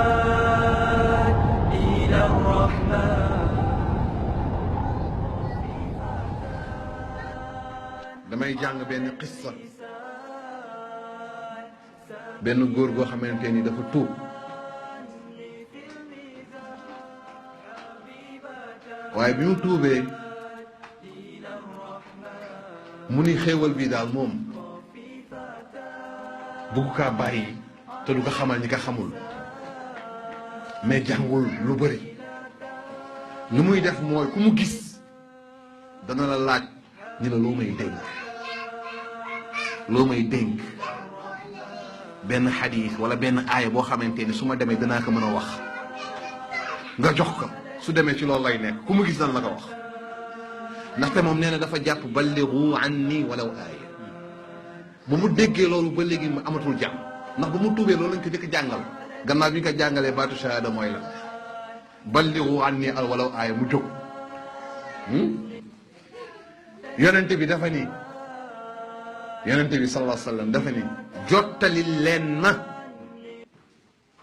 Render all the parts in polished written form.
حبيبتان إلى الرحمن. damay jàng benn qissa benn góor goo xamante ni dafa tuub waaye bi mu tuubee mu ni xéewal bii daal moom bugg kaa bàyyi te du ko xamal ñi ko xamul mais jàngul lu bëri lu muy def mooy ku mu gis dana la laaj ni la loo may dénk benn xadiis wala benn aaya boo xamante ni su ma demee danaa ko mën a wax nga jox ko su demee ci loolu lay nekk ku mu gis dana la ko wax ndaxte moom nee na dafa jàpp ballighu anni walaw aaya ba mu déggee loolu ba léegi mu amatul jàmm ndax ba mu tuubee loolu lañ ko jëkk jàngal gannaaw bi ñu ko jàngalee baatu shahada mooy la ballighu anni walaw aaya mu jóg yonente bi dafa ni yonente bi sallallahu alayhi wa sallam dafa ni jottali leen na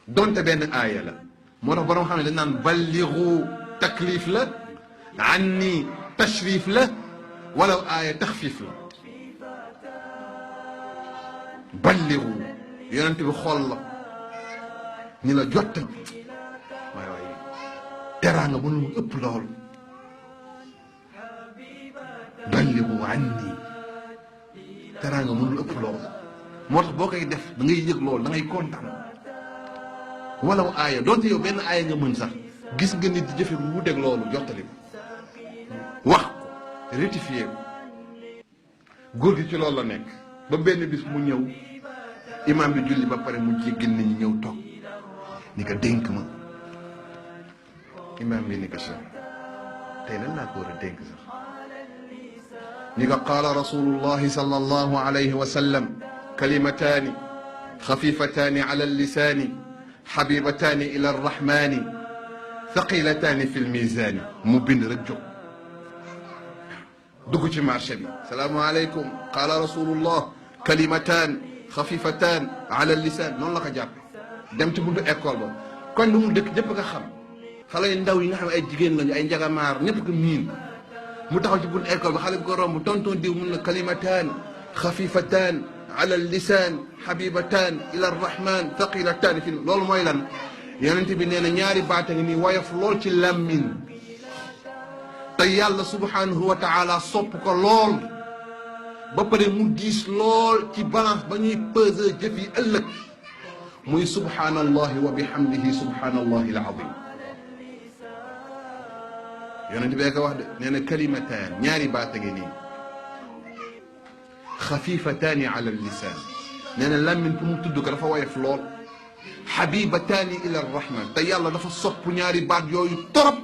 donte benn aaya la moo tax borom xam ne dañ naan ballighu taklif la anni tashrif la walaw aaya taxfif la ballighu yonente bi xool la ni la jottali waaye teraanga bu nu ëpp loolu ballighu anni teraanga mënul ëpp loolu moo tax boo koy def da ngay yëg loolu da ngay kontaan wala aaya donte yow benn aaya nga mën sax gis nga nit di jëfe bu wuteeg loolu jottali ko wax ko rectifier ko góor gi ci loolu la nekk ba benn bis mu ñëw imam bi julli ba pare mu jéggil nit ñi ñëw toog ni ko dénk ma imam bi ni ko sax tey lan laa ko war a dénk sax ni ko qaala rasulullahi sallallahu alayhi wa sallam kalimataani xafifataani ala allisaani xabibataani ila arrahmani thaqilataani fi lmisaani mu bind rek jóg dugg ci marché bi salaamaaleykum qaala rasulullah kalimataan xafifataan ala allisaan noonu la ko jàppe dem ci buntu école ba koñ ba mu dëkk ñëpp nga xam xale yu ndaw yi nga xam ne ay jigéen lañu ay njagamaar ñëpp ko miin mu taxaw ci buntu école ba xale bi ko romb tonton diw mun na kalimataan xafifataan ala lisaan xabibataan ila arrahman thaqilataan fi loolu mooy lan yonent bi nee na ñaari baata ngi nii woyof lool ci làmmiñ te yàlla subhanahu wa taala sopp ko lool ba pare mu diis lool ci balance ba ñuy peser jëf yi ëllëg muy subhanallahi wa bihamdihi subhanallahi alazim yonent bi ko wax de nee na kalimataan ñaari baata ngi nii xafifataani ala lisaan nee na làmmiñ fu mu tudd ko dafa woyof lool xabibataani ila arrahman te yàlla dafa sopp ñaari baat yooyu torop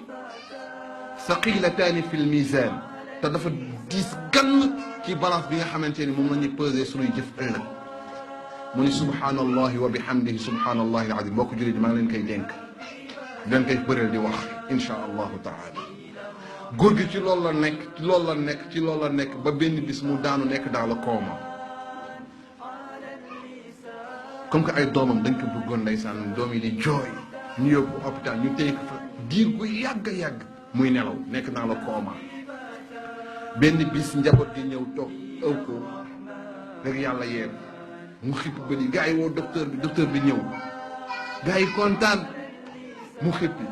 thaqilataani fi lmisaan te dafa diis gann ci balance bi nga xamante ni moom la ñuy peser suñuy jëf ëllëg mu ni subhanallahi wa bihamdihi subhanallahi alazim mbokk jullit di maa ngi leen koy dénk dañ koy bëreel di wax insha allahu taala góor gi ci loolu la nekk ci loolu la nekk ci loolu la nekk ba benn bis mu daanu nekk dans le coma comme que ay doomam dañ ko bëggoon ndeysaan doom yi di jooy ñu yóbbu hôpital ñu téye ko fa diir gu yàgg yàgg muy nelaw nekk dans le coma benn bis njaboot gi ñëw toog ëw ko rek yàlla yeew mu xipp ba ni gars yi woo docteur bi ñëw gars yi kontaan mu xippi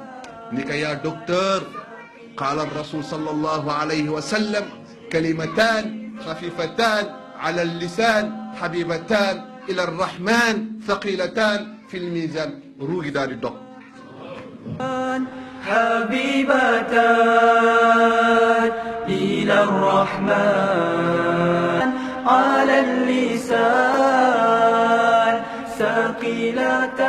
ni ko yaa docteur qaala rasul sallallahu alayhi wa sallam kalimataan xafifataan ala lisaan xabibataan ila arrahman thaqilataan fi lmisan ruugi daal di dog حبيبتان إلى الرحمن على اللسان ثقيلتان